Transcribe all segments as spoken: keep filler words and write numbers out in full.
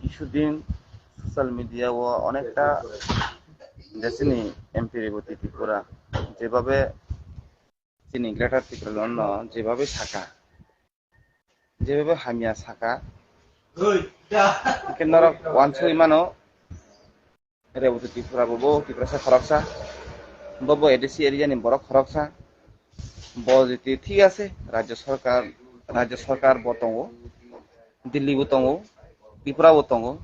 Sudin social media o onekta je chini M P Reboti Tripura jebabe chini Greater Tipraland no jebabe saka, jebabe hamya saka, hwnkhe norok wansugwi mano, Reboti Tripura bo, bo Tiprasa khoroksa, bo, bo A D C area ni borok khoroksa, bo jiti thik ase, Rajya Sarkar, Rajya Sarkar bo tongo, Delhi bo tongo, Tripura bo tongo,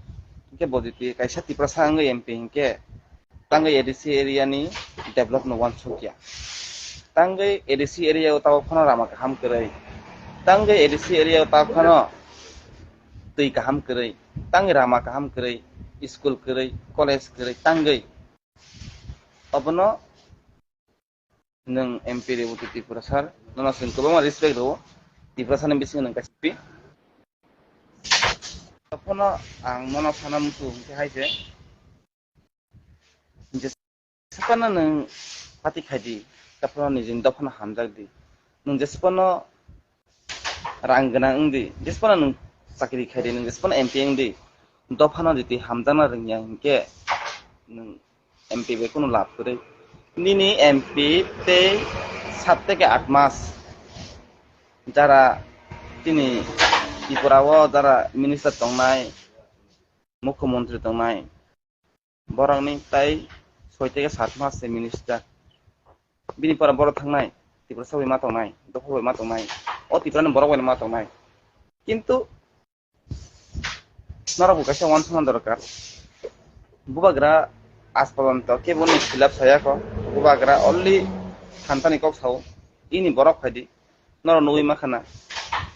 hwnkhe bo jiti kaisa Tiprasa wngwi M P hwnkhe, tangwi A D C area ni develop no wansukya, tangwi A D C area o tabok phano rama kaham kwrwi, tangwi A D C area o tabok phano twi kaham kwrwi, tangwi rama kaham kwrwi, school kwrwi, college kwrwi, tangwi. Obono nwng M P Reboti Tripura sir, nono chwng kwbangma respect rwo, Tiprasa ni bisingo nwng kaisa M P. Obono ang nono sana muchung hwnkhe hai se, je Jesphano nwng pati khai di, taphano nijini dophano hamjak di. Nwng jesphano rang gwnang wng di, jesphano nwng chakri khai di, nwng jesphano M P wng di, dophano jiti hamjakna rwngya hwnkhe nwng M P bai kunu lab kwrwi. Nini M P tei sat theke aat mas jara chini Tripura o jara minister tongnai, mukhyamantri tongnai, borokni tai soi theke sat mas se minister. Bini pora borok thangnai, Tiprasa bai ma tongnai, dopha bai ma tongnai, o Tiprani borok bai ma tongnai. Kintu norok bo kaisa uansukna dorkar. Bubagra aaj porjonto kebo ni khilap saya kho. Bubagra only thantani kok sao. Ini borok phaidi. Norok nugwi mankha na,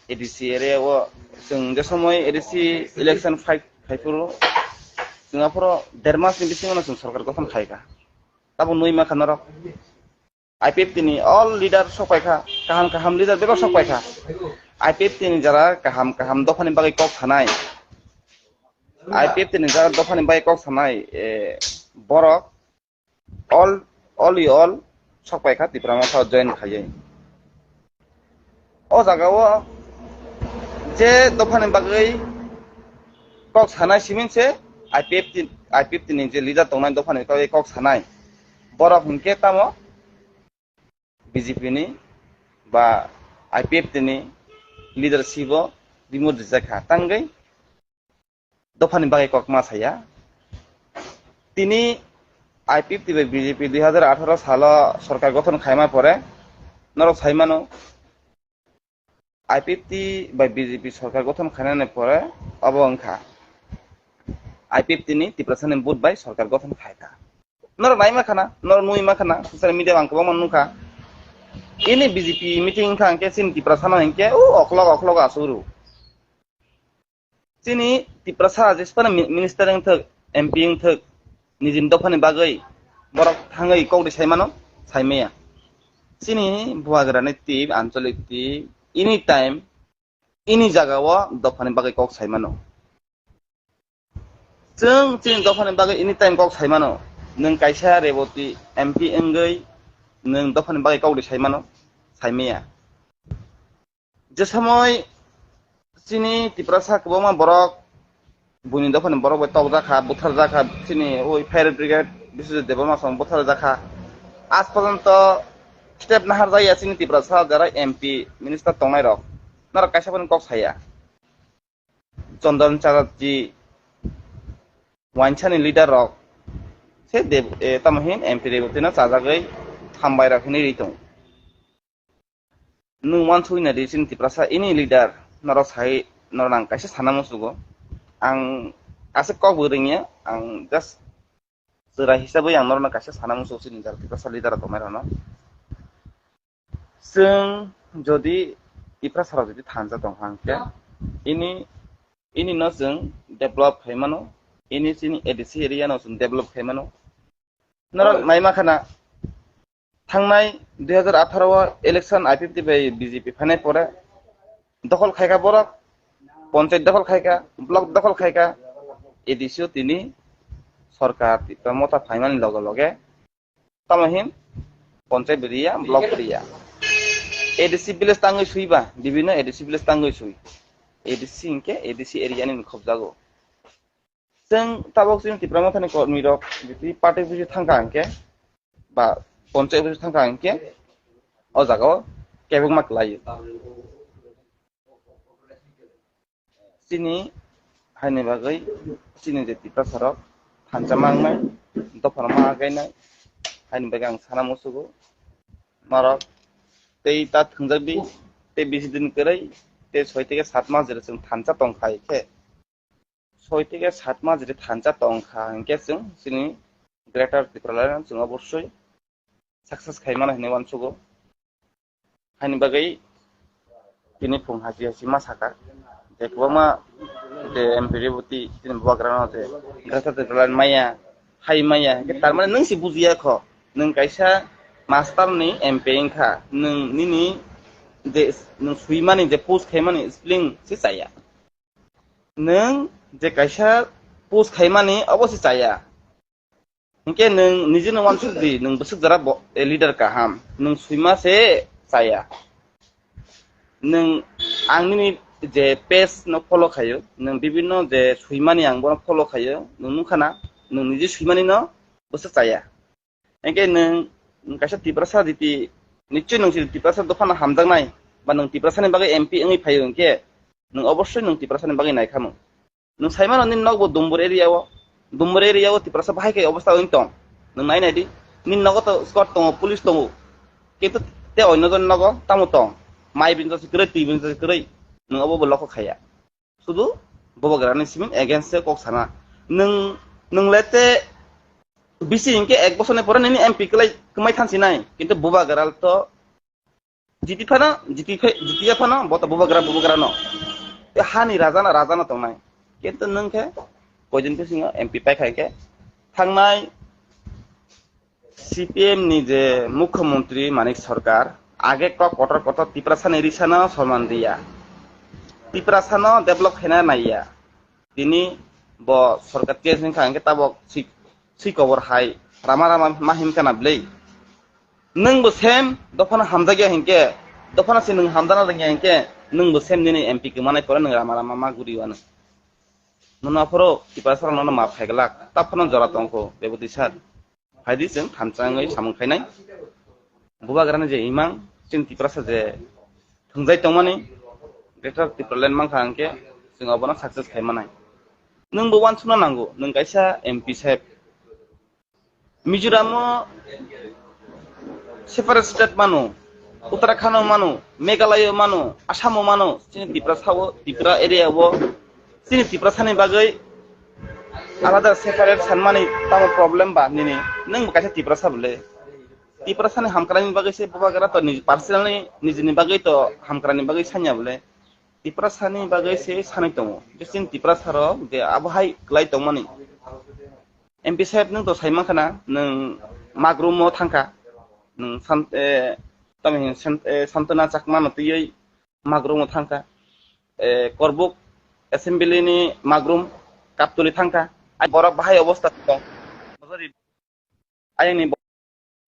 A D C area o chwng je somoi A D C election fight khai phuru, chwng aphuru der mas ni bisingo no chwng sorkar gothon khai kha. Tabuk nugwi mankha norok. I P F T ni all leader sok pai kha, kaham kaham leader bebak sok pai kha. I P F T ni jara kaham kaham dophani bagwi kok sanai, I P F T ni jara dophani bagwi kok sanai, eh, borok all, all i all sok pai kha Tipra Motha o join khaiwi. O jaga o je dophani bagwi kok sanai simi se I P F T, I P F T ni je leader tongnai dophani bagwi kok sanai, borok hinkhe tamo B J P ni ba I P F T ni leadership o remove rijak kha. Tangwi dophani bagwi kok ma saya. Tini I P F T bai B J P dui hazar atharo salo sorkar gothon khaima pore norok sai mano, I P F T bai B J P sorkar gothon khainani pore obo wngkha I P F T ni Tiprasani vote bai sorkar gothon khaikha. Norok nai mankha na, norok nugwi mankha na, social media o ang kwbangma nukha. Ini B J P meeting wngkha hwnkhe chini Tiprasano hinkhe o oklog oklog asuk rw. Chini Tiprasa jesphano mi-, minister wngthok, M P wngthok, nijini dophani bagwi borok thangwi kok di sai mano, sai maya. Chini bubagrani tip, ancholik tip, anytime, any jaga o dophani bagwi kok sai mano. Chwng chini dophani bagwi anytime kok sai mano. Nwng kaisa Reboti M P wngwi nwng dophani bagwi kok di sai mano, sai maya. Je somoi chini Tiprasa kwbangma borok buini dophani borok bai tokjakha, butharjakha, chini oi Fire Brigade Biswajit Debbarma song butharjakha. Aaj porjonto step naharjakya chini Tiprasa jara M P minister tongnairok. Norok kaisa phano kok saya. Chandan Chatterjee, wansani leader rok se Dev-, eh, tamo hin M P Reboti no chajagwi hambai rok hinwi ri tong. Nwng wansugwi naidi chini Tiprasa ini leader norok sai norok ang kaisa sana musugo. Ang aswk kok bo rwngya, ang just chwrai hisabwi ang norokno kaisa sana musugo chini jara Tiprasa leader rok tongnai rokno. Chwng jodi Tiprasa rok jodi thanja tong hang khe ini, ini no chwng develop khai mano, ini chini A D C area no chwng develop khai mano. Norok nai mankha na, thangnai dui hazar atharo o election I P F T bai B J P phainai pore dokhol khaikha borok, ponchayat dokhol khaikha, block dokhol khaikha, A D C o tini sorkar Tipra Motha phaimani loge loge tamo hin ponchayat bo riya, block bo riya. A D C village tangwi swiba, bibhinno A D C village tangwi swi. A D C hinkhe A D C area ni khobjago. Chwng tabok chini Tipra Mothani kormi rok jiti party office thangkha hwnkhe ba ponchayat office thangkha hwnkhe o jaga o kebengma kwlaio. Chini haini bagwi chini je Tiprasa rok thansa mangnai, dopha rok ma againai, haini bagwi ang sana musugo norok tei ta thwngjak di, tei bisi din kwrwi, tei soi theke sat mas jera chwng thansa tong khai khe, soi theke sat mas jera thansa tong kha hwnkhe chwng chini Greater Tipraland chwng obosoi success khai mano hinwi uansugo. Haini bagwi tini phung hachi hachi ma saka je kwbangma je M P Reboti chini bubagrano je Greater Tipraland maya, hai maya, hwnkhe tar mane nwng se bujiya kho, nwng kaisa master ni M P wngkha, nwng nini je nwng swimani je post khaimani spelling se chaya. Nwng je kaisa post khaimani obo se chaya. Hinkhe nwng nijino uansuk di, nwng bwswk jora bo, eh, leader kaham, nwng swima se chaya. Nwng ang nini je page no follow khaio, nwng bibinno je swimani ang bono follow khaio, nwng nukha na, nwng niji swimani no bwswk chaya. Hinkhe nwng, nwng kaisa Tiprasa jiti, nichoi nwng si Tiprasa dophano hamjaknai, ba nwng Tiprasani bagwi M P wngwi phaio hinkhe, nwng obosoi nwng Tiprasani bagwi naikhamu. Nwng saimano nini nokbo Dumbur area o, Dumbur area o Tiprasa bahai khe obostha wng tong. Nwng nai nai di, nini nogo to squad tongo, police tongo. Kintu te onno jon nogo tamo tong. Mai binjo se kwrwi, twi binjo se kwrwi. Nwng obo bo lokho khaiya. Sudu bubagrani simin against se kok sana. Nwng, nwng le te bisi hinkhe ek bosor ni pore nini M P kwlai kwmai thansi nai. Kintu bubagra to jiti phano, jiti phe-, jiti ya phano, bo to bubagra, bubagra no. Te hani raja no, raja no tongnai. Kintu nwng khe koidin bisingo M P pai khai khe thangnai C P M ni je mukhyamantri Manik Sarkar, age kok kotor kotor Tiprasa ni risa no sorman diya. Tiprasa no develop khaina naiya. Tini bo sarkar change wngkha hwnkhe tabok si, si kobor hai rama rama ma himkha na bwlwi. Nwng bo same dophano hamjakya hinkhe, dophano se nwng hamjana rwngya hinkhe, nwng bo same nini M P kwmanai pore nwng rama rama ma guri wano. Nono aphuru Tiprasa rok nono map khai glak, taphano jora tongkho, Reboti sir. Phaidi chwng thansa wngwi samung khainai. Bubagrani je imang, chini Tiprasa je thwngjai tongmani, Greater Tipraland mankha hwnkhe chwng obono success khai manai. Nwng bo uansukna nango, nwng kaisa M P saheb. Mizoram o separate state mano, Uttarakhand o mano, Meghalaya o mano, Assam o mano, chini Tiprasa o, Tripura area o, chini Tiprasa ni bagwi alada separate sanmani tamo problem ba nini, nwng bo kaisa Tiprasa bole. Tiprasa ni hamkrai ni bagwi se bubagra to nij-, personally nijini bagwi to hamkrai ni bagwi sanya bole. Tiprasa ni bagwi se sanwi tongo. Je chini Tiprasa rok je abo hai kwlai tongmani. M P saheb, nwng to sai mankha na, nwng Magrum o thangkha, nwng San-, eh, tamo hino San-, eh, Santona Chakma no twiwi Magrum o thangkha, eh, Korbuk Assembly ni Magrum Kaptoli thangkha. Ai borok bahai obostha tong. Ayangni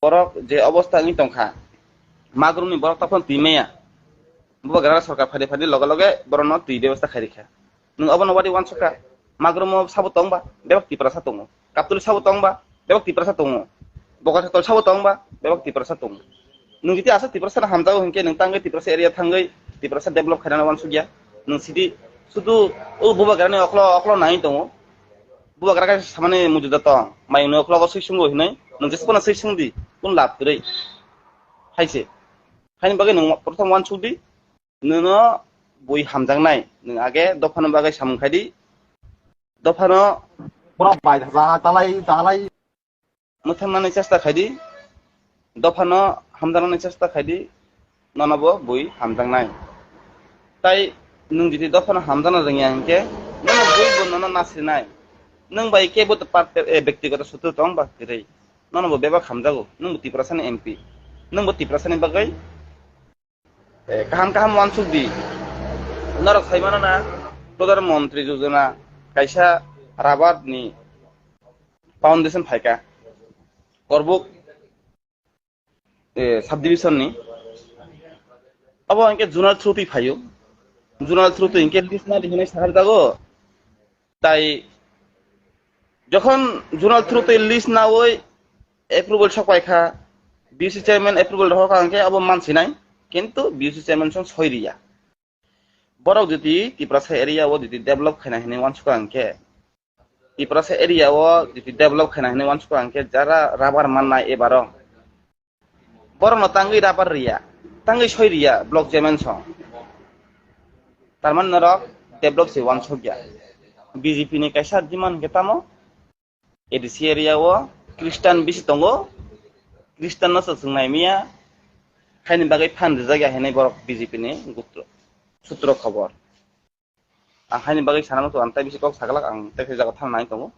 borok je obostha wngwi tongkha, Magrum ni borok taphano twi maya. Bubagra sorkar phadi phadi loge loge borokno twi bebostha khai rikha. Nwng obono wadi uansukha, Magrum o sabo tongba, bebak Tiprasa tongo. Kaptoli sabo tongba, bebak Tiprasa tongo. Bokasaktol sabo tongba, bebak Tiprasa tongo. Nwng jiti aswk Tiprasa no hamjago hinkhe nwng tangwi Tiprasa area thangwi Tiprasa develop khainani uansukya. Nwng sidi sudu o bubagrani oklo oklo nai tongo. Bubagra kaisa samani mujuda tong, mayungni oklogo swi sungo hinwi, nwng jesa phano swi sungdi, kun lab kwrwi. Haise. Haini bagwi nwng prothom uansukdi, nono bui hamjaknai, nwng age dophano bagwi samung khaidi, dophano borok bai talai, talai. Mwthangnani chesta khaidi, dophano hamjaknani chesta khaidi, nono bo bui hamjaknai. Tai nwng jiti dophano hamjakna rwngya hinkhe, nono bui bo nono nasrinai. Nwng bai kebo to part, eh, bektigoto sutru tong ba kwrwi. Nono bo bebak hamjago, nwng bo Tiprasani M P. Nwng bo Tiprasani bagwi, eh, kaham kaham uansuk di. Norok sai mano na, Pradhan Mantri Yojana kaisa rubber ni foundation phaikha. Korbuk, eh, subdivision ni. Abo hinkhe zonal through twi phaio. Zonal through twi hinkhe list na di hinwi sahar jago. Tai Jokhon zonal through tei list nawi approval sok pai kha, B C chairman approval rw kha hwnkhe abo mansinai, kintu B C chairman song soi riya. Borok jodi Tiprasa area o jodi develop khaina hinwi uansukha hwnkhe, Tiprasa area o jodi develop khaina hinwi uansukha hwnkhe jara rubber mannai ebaro borokno tangwi rubber riya, tangwi soi riya block chairman song. Tarmani norok develop se uansukya. B J P ni kaisa demand hwnkhe tamo A D C area o Christian bisi tongo, Christian no se chwng nai miya, haini bagwi phan rijak ya hinwi borok B J P ni gutro sutro khobor. Ang haini bagwi sana muchung ang tai bisi kok saglak, ang tai jaga thang nai tongo.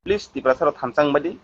Please Tiprasa rok thansa wng baidi,